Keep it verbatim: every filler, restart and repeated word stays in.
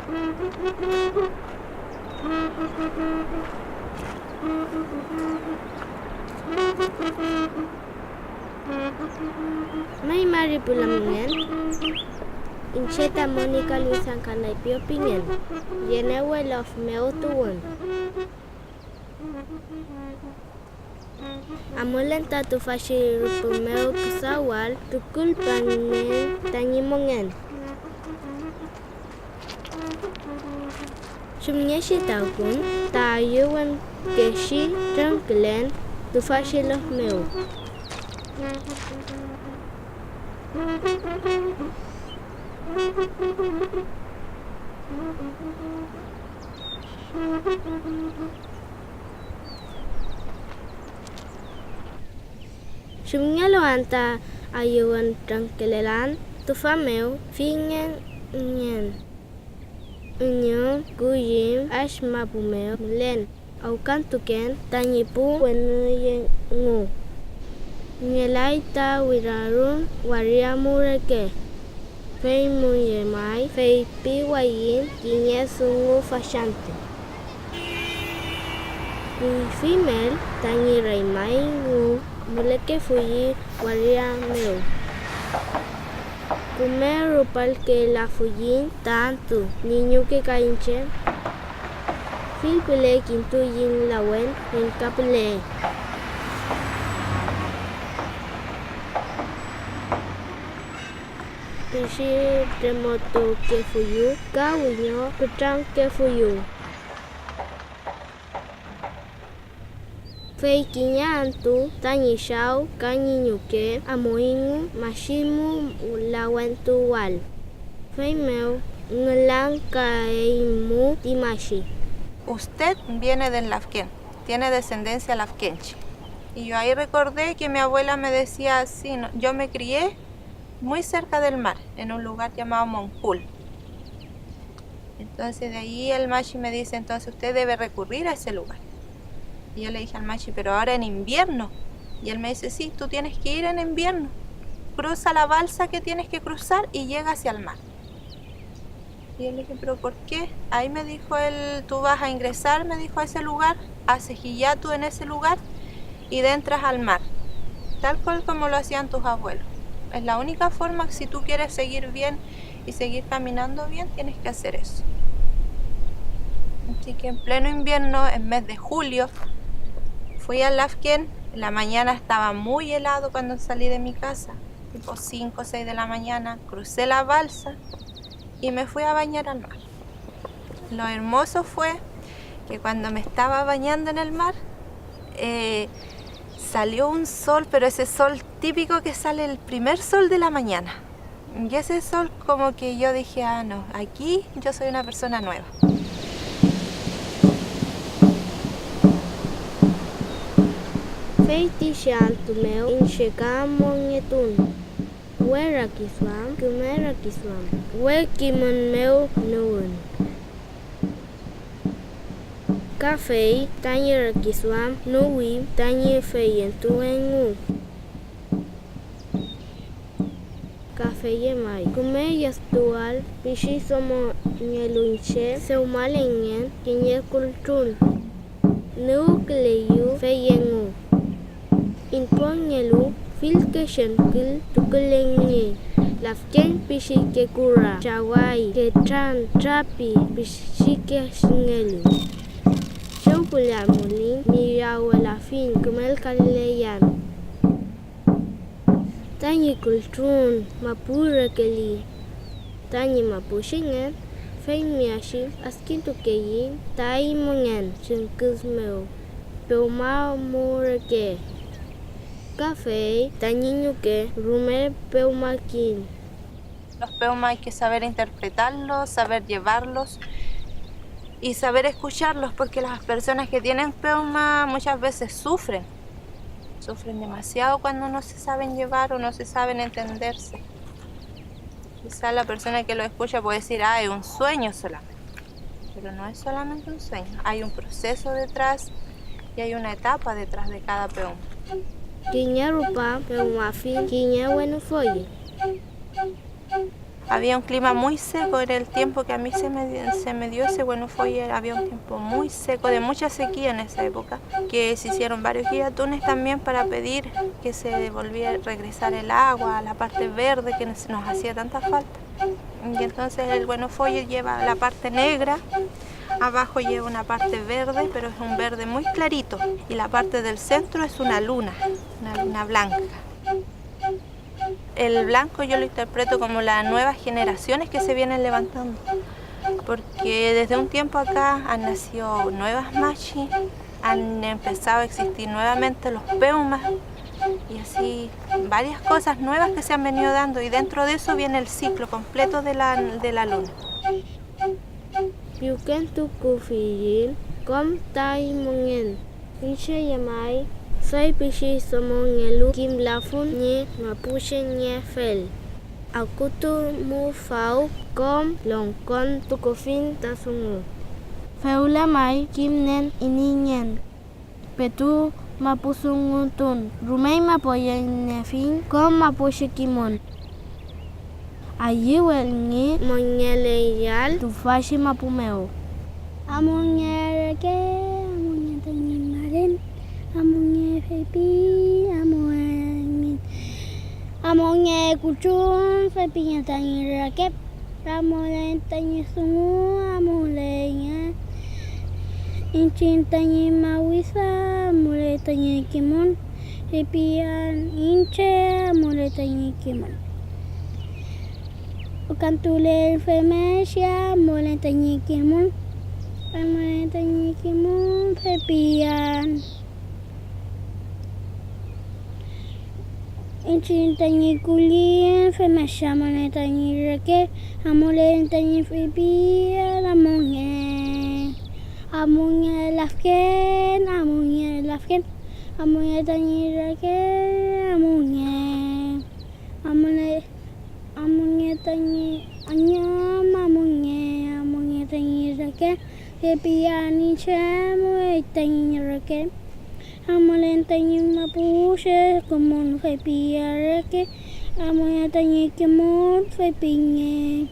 May mari pu lamngen, iñche ta Mónica Luis Ancanaypio pingen, Yenewe lof mew tuwün. Amulen ta tüfachi rüpü mew küdawal, tukulpangün tañi mongen. Chumngechi ta akun ta ayüwün kechi tremkülen tüfachi lof mew. ¿Chumngelu anta ayüwün tremkülelan? Tüfa mew feyngenngen üñüm, kulliñ, ash mapu mew mülen awkantuken tañi pu wenüy engu. Ngelay ta wirarun waria mu reke. Fey mu llemay, feypiwayiñ kiñe dungu fachantü. Kuyfi mel tañi reymayngu mülekefuyi waria mew. Küme rupalkelafuyiñ ta antü ñi ñuke ka iñche. Fill püle kintuyiñ lawen, ngillkapüle. Pichi tremotukefuyu ka wiño kutrankefuyu. Fey kiñe antü tañi chaw ka ñi ñuke amuiñu machi mu lawentuwal, feymew ngülankaeymu ti machi. Usted viene del Lafken, tiene descendencia lafkenche. Y yo ahí recordé que mi abuela me decía así, ¿no? Yo me crié muy cerca del mar, en un lugar llamado Moncul. Entonces de ahí el machi me dice, entonces usted debe recurrir a ese lugar. Y yo le dije al machi, pero ahora en invierno. Y él me dice, sí, tú tienes que ir en invierno. Cruza la balsa que tienes que cruzar y llega hacia el mar. Y yo le dije, pero ¿por qué? Ahí me dijo él, tú vas a ingresar, me dijo, a ese lugar, haces hiyatu en ese lugar y entras al mar, tal cual como lo hacían tus abuelos. Es la única forma, si tú quieres seguir bien y seguir caminando bien, tienes que hacer eso. Así que en pleno invierno, en mes de julio, fui al Lafken. En la mañana estaba muy helado cuando salí de mi casa, tipo cinco o seis de la mañana, crucé la balsa y me fui a bañar al mar. Lo hermoso fue que cuando me estaba bañando en el mar, eh, salió un sol, pero ese sol típico que sale el primer sol de la mañana. Y ese sol como que yo dije, ah, no, aquí yo soy una persona nueva. Fey ti che antü mew iñche ka mongetun. We rakiduam, küme rakiduam, we kimün mew nüwün. Ka fey tañi rakiduam nüwi tañi feyentu engu. Ka feyemay, küme yafütuwal pichi domo nielu iñche dewmalengen kiñe kultrun. Nüwküleyu fey engu. Inpongelu, fillke chemkül tukulengey, lafken pichike kura, chaway, ketran, trapi pichike chingelu. Chew püle amuliñ, miyawelafiñ, kümelkaleyan. Tañi kultrun mapu rekeli tañi mapuchengen, feymeachi adkintukeiñ taiñ mongen chemkün mew pewma mu reke. Ka fey tañi ñuke rume pewmakiñ. Los peuma hay que saber interpretarlos, saber llevarlos y saber escucharlos, porque las personas que tienen peuma muchas veces sufren. Sufren demasiado cuando no se saben llevar o no se saben entenderse. Quizá la persona que lo escucha puede decir, ah, es un sueño solamente. Pero no es solamente un sueño. Hay un proceso detrás y hay una etapa detrás de cada peuma. Kiñe rupa pewmafiñ kiñe wenu foye. Había un clima muy seco, era el tiempo que a mí se me, se me dio ese Guenofoyer, había un tiempo muy seco, de mucha sequía en esa época, que se hicieron varios guillatunes también para pedir que se devolviera, regresar el agua, la parte verde que nos, nos hacía tanta falta. Y entonces el Guenofoyer lleva la parte negra, abajo lleva una parte verde, pero es un verde muy clarito, y la parte del centro es una luna, una luna blanca. El blanco yo lo interpreto como las nuevas generaciones que se vienen levantando, porque desde un tiempo acá han nacido nuevas machi, han empezado a existir nuevamente los peumas, y así varias cosas nuevas que se han venido dando, y dentro de eso viene el ciclo completo de la, de la luna. Piwkentukufiyiñ kom taiñ mongen. Iñche llemay, fey pichi domongelu kimlafun ñi mapuchengefel. Akutumufaw kom longkontukufiñ ta dungu. Fewla may kimnen iney ngen. Petu mapudungutun, rumeñma poyeniefiñ kom mapuche kimün. Ayüwel ñi mongeleyal tüfachi mapu mew. Amunge reke, amunge tañi maren, amunge feypi, amunge, amunge kuchun, feypinge tañi reke. Amulen tañi dungu, amulen iñchiñ tañi mawida, amuley tañi kimün, feypian iñche, amuley tañi kimün. Okantulen femngechi, amulen tañi kimün, amulen tañi kimün, feypian. Iñchiñ tañi kulliñ, femngechi amulen tañi reke, amulen tañi feypiel: amunge, amunge lafken, amunge lafken, amunge tañi reke, amunge, amule, amunge tañi ñom, amunge, amunge tañi reke, feypian iñche, amuley tañi reke. Amulen tañi mapuche kimün, feypia reke, amulen tañi kimün, feypinge.